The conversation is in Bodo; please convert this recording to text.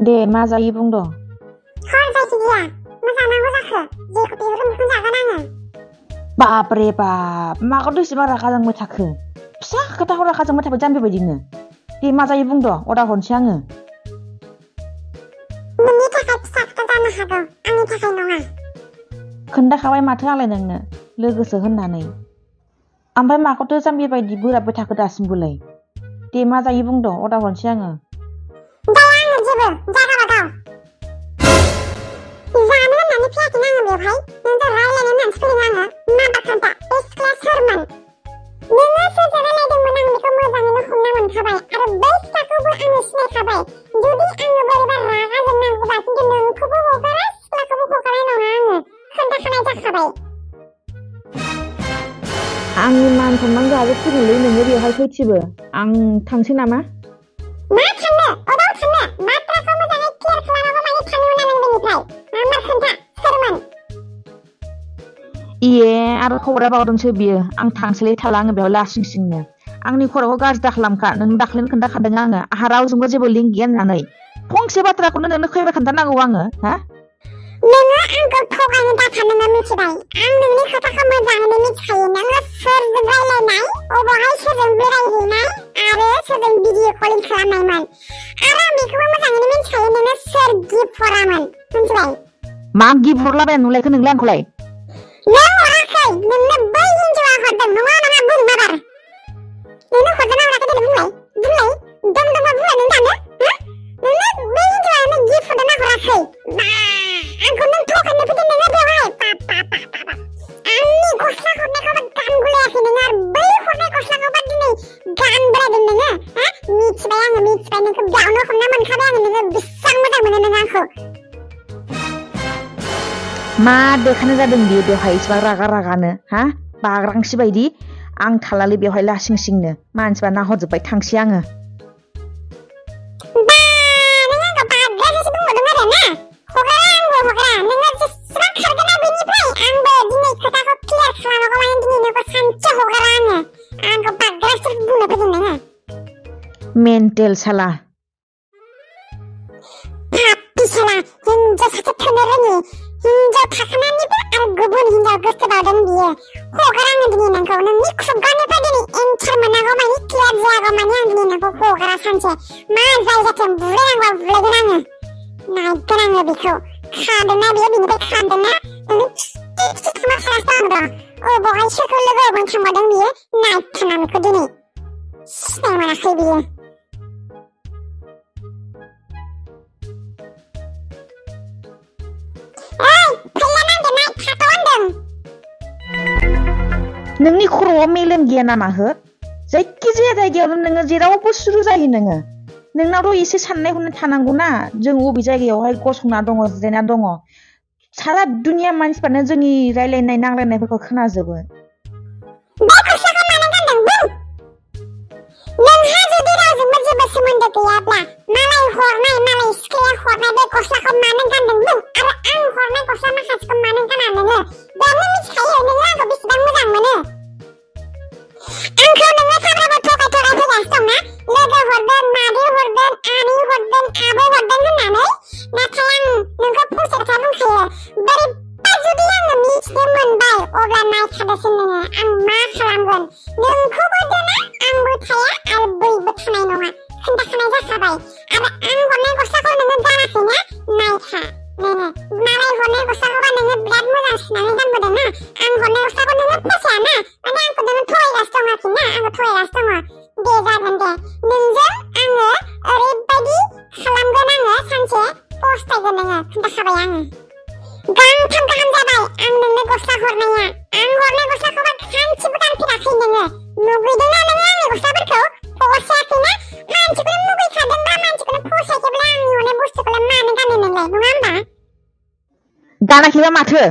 दे मा जायो बुंद'। हर जायखिजाया मा जानांगौ जाखो जेखौ बेखौनो जागोन आङो। बापरे बाप माखौथ' एसेबां रागा जोंबाय थाखो फिसा खोथाखौ रागा जोंबाय थाबाय जाम्बि बायदिनो। दे मा जायो बुंद' अर्डार हरनोसै आङो। नोंनि थाखाय फिसा खोथा जानो हागौ आंनि थाखाय नङा। खोन्थाखाबाय माथो आंलाय नोंनो लोगोसो होननानै। ओमफ्राय माखौथो जाम्बि बायदि बोराबबाय थाखो दासिमबोलाय। दे मा जायो बुंद' अर्डार हरनोसै आङो। जाया आङो जेबो जागाबा गाव। जानो होननानै फैयाखैना आङो बेवहाय नोंजों रायलायनो होननानैसो फैदों आङो। मा बाथ्रा बे सिख्लाया सोरमोन? नोङो सोरजों रायलायदोंमोन आं बेखौ मोजाङैनो हमना मोनखाबाय आरो बै सिख्लाखौबो आङो सिनायखाबाय। जुदि आङो बोरैबा रागा जोंनांगौबा खिन्थु नोंखौबो हगारा सिख्लाखौबो हगारनाय नङा आङो खोन्थाखानाय जाखाबाय। आंनि मान सनमान गाज्रिसिगोनलै नोङो बेवहाय फैथिबो। आं थांसै नामा? मा थांनो अबाव थांनो बाथ्राखौ मोजाङै क्लियार खालामाबा मानि थांनो मोना नों बेनिफ्राय मा खोन्था सोरमोन? इये आरो खबरा बावदोंसो बियो। आं थांसैलै थाला आङो बेवहाय लासिं सिंनो। आंनि खर'खौ गाज्रि दाखालामखा नों दाख्लैनो खोन्थाखादों आङो आंहा रावजोंबो जेबो लिंक गैया होननानै। फंसे बाथ्राखौनो नोंनो खैबार खोन्थानांगौ आङो हा? नोङो आंखौ थगायनो दाखा नोङो मिथिबाय। आं नोंनि खोथाखौ मोजाङैनो मिथिखायो। नोङो सोरजों रायलायनाय अबावहाय सोरजों बेरायहैनाय आरो सोरजों भिडिअ कलिं खालामनायमोन आरो आं बेखौबो मोजाङैनो मिथिखायो नोङो सोर गिफ्ट हरामोन मिथिबाय। मा गिफ्ट हरलाबायना नुलायखो नोंलाय आंखौलाय? नों हराखै नोंनो बै हिन्जावआ हरदों नङा नङा बुं माबार। नोंनो हरदोंना हराखै देलाय बुंलाय दम दम बुंलाय नों दानो हा? नोंनो बै हिन्जावआनो गिफ्ट हरदोंना हराखै? आंखौ नों थगायनो फैदों नोङो बेवहाय आंनि गस्ला हरनायखौबो गानगुलायाखै नोङो आरो बै हरनाय गस्लाखौबो दिनै गानबोलायदों नोङो हा? मिथिबाय आङो मिथिबाय नोंखौ बेयावनो हमना मोनखाबाय आङो नोङो बेसेबां मोजां मोनो नोङो आंखौ। मा देखायनाय जादों बियो बेवहाय इसिबां रागा रागानो हा? बाग्रांसि बायदि। आं थालालै बेवहाय लासिं सिंनो मानसिफ्रा नाहरजोब्बाय थांसै आङो। नों आंखौ बाग्रांसो बुंहरदों आरो ना? हगारा आंबो हगारा नोङो जेसेबां खारगोना बेनिफ्राय आंबो दिनै खोथाखौ क्लियार खालामागौ माने दिनै नोंखौ सानसे हगारा आङो। आंखौ बाग्रांसो बुंनो फैदों नोङो। मेन्टेल साला। पापि साला हिन्जाव सासे थोनो रोङि हिन्जाव थाखानानैबो आरो गुबुन हिन्जाव गोसोबावदों बियो। हगारा आङो दिनै नोंखौ नोंनि खुगानिफ्राय दिनै एन्सार मोनागौ मानि क्लियार जायागौ मानि आं दिनै नोंखौ हगारा सानसे। मा जाय जाथों बुलायनांगौबा बुलायगोन आङो। नायगोन आङो बेखौ खादोंना बियो बिनिफ्राय खादोंना नोङो खिथु थांना खालासो आं र'। अबावहाय सोरखौ लोगो मोनखांबावदों बियो नायथारना बेखौ दिनै सिनाय मोनाखै बियो। नोंनि खर'आव मेलेम गैया नामा हो? जायखिजाया जायगायावनो नोङो जेरावबो सुरु जायो नोङो। नोंनावथ' एसे साननाय हनाय थानांगौना जों अबे जायगायावहाय गसंना दङ जिरायना दङ। सारा दुनिया मानसिफ्रानो जोंनि रायलायनाय नांलायनायफोरखौ खोनाजोबो। बे गस्लाखौ मानो गानदों बुं? नोंहा जुदि रावजोंबो जेबो सोमोन्दो गैयाब्ला मालाय हरनाय मालाय सिख्लाया हरनाय बे गस्लाखौ मानो गानदों बुं आरो आं हरनाय गस्ला माखासेखौ मानो गाना नोङो? बेयावनो मिथिखायो नोङो आंखौ बेसेबां मोजां मोनो। आंखौ नोङो सानफ्रामबो थगाय फैगासिनो दंना लोगो हरदों मादै हरदों आनै हरदों आबै हरदों होननानै। नाथाय आं नोंखौ फंसे खोथा बुंखायो बोरैबा जुदि आङो मिथिनो मोनबाय अब्ला नायखादोसो नोङो आं मा खालामगोन। नोंखौबो दोना आंबो थाया आरो बैबो थानाय नङा खोन्थाखानाय जाखाबाय। आरो आं हरनाय गस्लाखौ नोङो गानाखैना नायखा नोङो मालाय हरनाय गस्लाखौबा नोङो बिराद मोजां सुनानै गानबोदों ना आं हरनाय गस्लाखौ नोङो फसायाना माने आंखौ नोङो थगायगासिनो दं आरोखि ना आंखौ थगायगासिनो दङ। दे जागोन दे नोंजों आङो ओरैबायदि खालामगोन आङो सानसे पस्तायगोन नोङो खोन्थाखाबाय आङो। गांथाम गाहाम जाबाय आं नोंनो गस्ला हरनाया आं हरनाय गस्लाखौबा सानसेबो गानफेराखै नोङो। मुगैदोंना नोङो आंनि गस्लाफोरखौ फसायाखैना मानसिखौनो मुगैखादोंबा मानसिखौनो फसायाखैब्ला आंनि हरनाय बुस्थुखौलाय मानो गानो नोंलाय नङा होमबा? गानाखैबा माथो